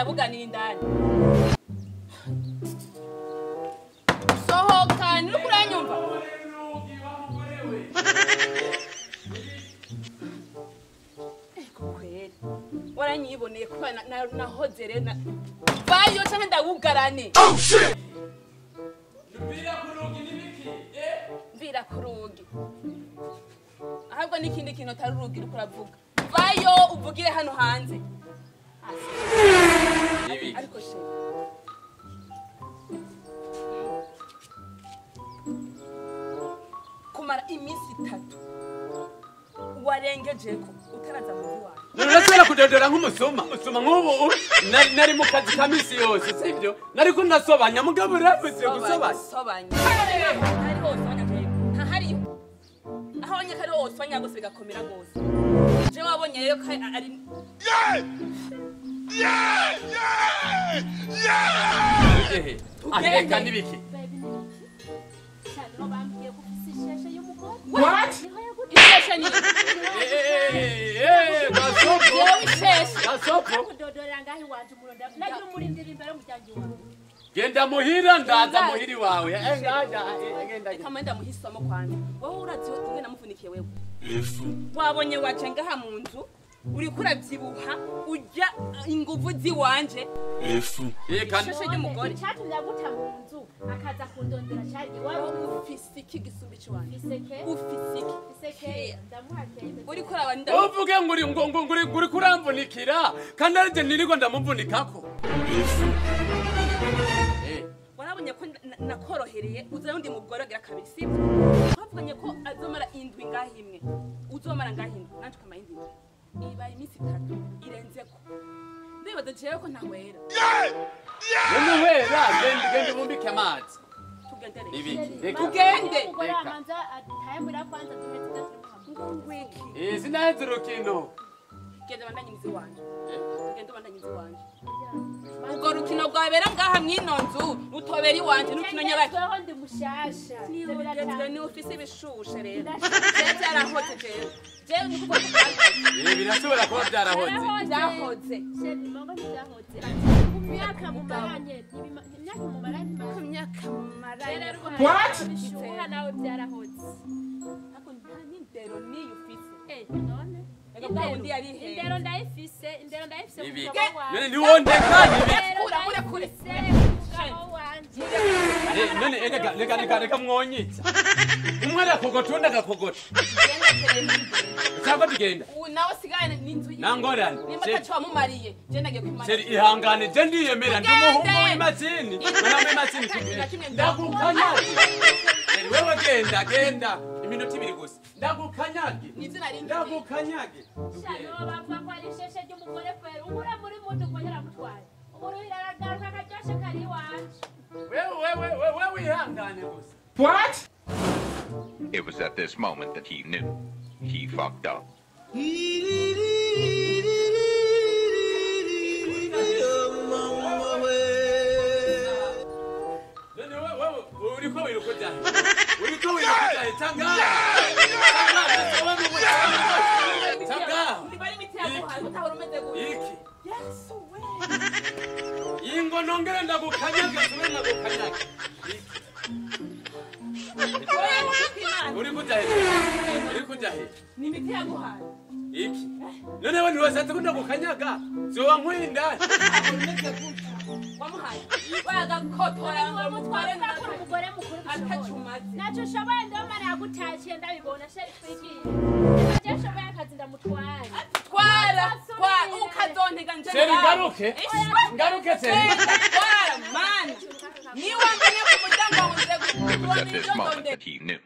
Ndabuganira indani. Sohoka nuri kuranyumva. Eko kweli. Waranyiboneye kuba nahoze rero bayo canke ndawugarane. Oh shit. Mvira kurugi nibiki? Mvira kurugi. Ahubwo n'ikindi kintu atari urugi uriko uravuga. Vayo uvugire hano hanze. Ariko she. Kumara iminsi itatu warengejeko utaraza mu wawe. Nurasubira kudodora nk'umusuma. Umusuma nk'ubu nari mu kazi ka misi yose, sivyo? Nariko ndasobanya mugabo uravuze gusobanya. Sobanya. Hari hose abanyakare. Ntahariyo. Aho abanyakare hose abanyagose bigakomera gose. Je wabonye rero ko ari Yeah! Yeah! Yeah! Aheka nibiki? What? Isheshe ni. Gasopo. Gasopo. Genda muhira ndaza muhiri wawe. Ngaja genda. Kama nda muhisomo kwanza. Wowe urazi umwe namuvunikiye wewe. Wabonye waje ngaha mu nzu uriko uravyibuha urya inguvu ziwanje. Isheshe ry'umugore. Cyatumye aguta mu nzu akaza kundondera cyane wari ufise iki gisumba ikiwanje. Ufise iki? Iseke ndamuha kende. Uriko uraba uvuge nguri nguri nguri kuramvunikira kandi arije niriko ndamuvunikako. Warabonye ko nakorohereye uza undi mugore agira kabiri sibyo? Twavuganye ko azomara indwi ngaho imwe. Uzomara ngaho indwi nanje ukamara indi ndwi. Ibaye iminsi itatu irenzeko. Ndibaza jewe ko ntahwera. None wera genda genda ubumbike amazi. Tugende rero. Ibiki. Tugende. Umugore amanza atayamura kwanza duheze turimuha. Ngwiki. Sinaheze urukino. Genda bandanye inzu wanje. Tugende bandanye inzu wanje. Ubwo rukino rwabera ngaha mwino nzu rutobera iwanje n'urukino nyabaki. Tweho ndi mushasha. Ni ufise ibishushe rero. Jewe byarahoze jewe. Jewe ni kuvuga birashobora kuba byarahoze. Byahoze. Sheri mongo ntibyahoze. Imyaka mumaranye, imyaka mumaranye, imyaka mumaranye. What? Bishuha nawe byarahoze. Ako nta n'indero niyo ufise. None. Indero ndayifise, indero ndayifise umugabo wawe. None ni wondeka kura kure. None reka reka reka reka mwonyitsa. Umwe arakogota undi agakogota. Cyangwa tugenda. Ubu nawe sigaye n'inzu yiwe. Nangorane. Nimba ataco wamumariye, je ndagiye kwimara. Seri ihangane je ndiyemera ndi umuhungu w'imashini. Mwana w'imashini tugenda. Ndagukanyage. Seri wewe genda genda. Iminota ibiri gusa. Ndagukanyage. Ndagukanyage. Shano bavuga ko ari isheshe ry'umugore kwera. Ubura muri muntu kongera mutwaye. Uruhira aragaruka akaryoshe kari iwanje. Wewe wewe wewe ihangane gusa. What? It was at this moment that he knew. He fucked up. Ingo nongere ndagukanyaga subira ndagukanyaga. Uri kuja he? Uri kuja he? Ni imiti yaguhaye. Iki. None we ntiwashatse ko ndagukanyaga. Zoba nkwinda. Wamuhaye. Wagakotora ngo mutware ndakora umugore mukuru atacumaze. Naco shoboye ndomara yagutaciye ndabibona sheri twigiye. Naco shoboye akazi ndamutwara. Twara kwa ukazontega nje. Sheri ngaruke. Ngaruke sheri. Twara man. Ni wanganye ku muryango wanze It was at this moment that he knew.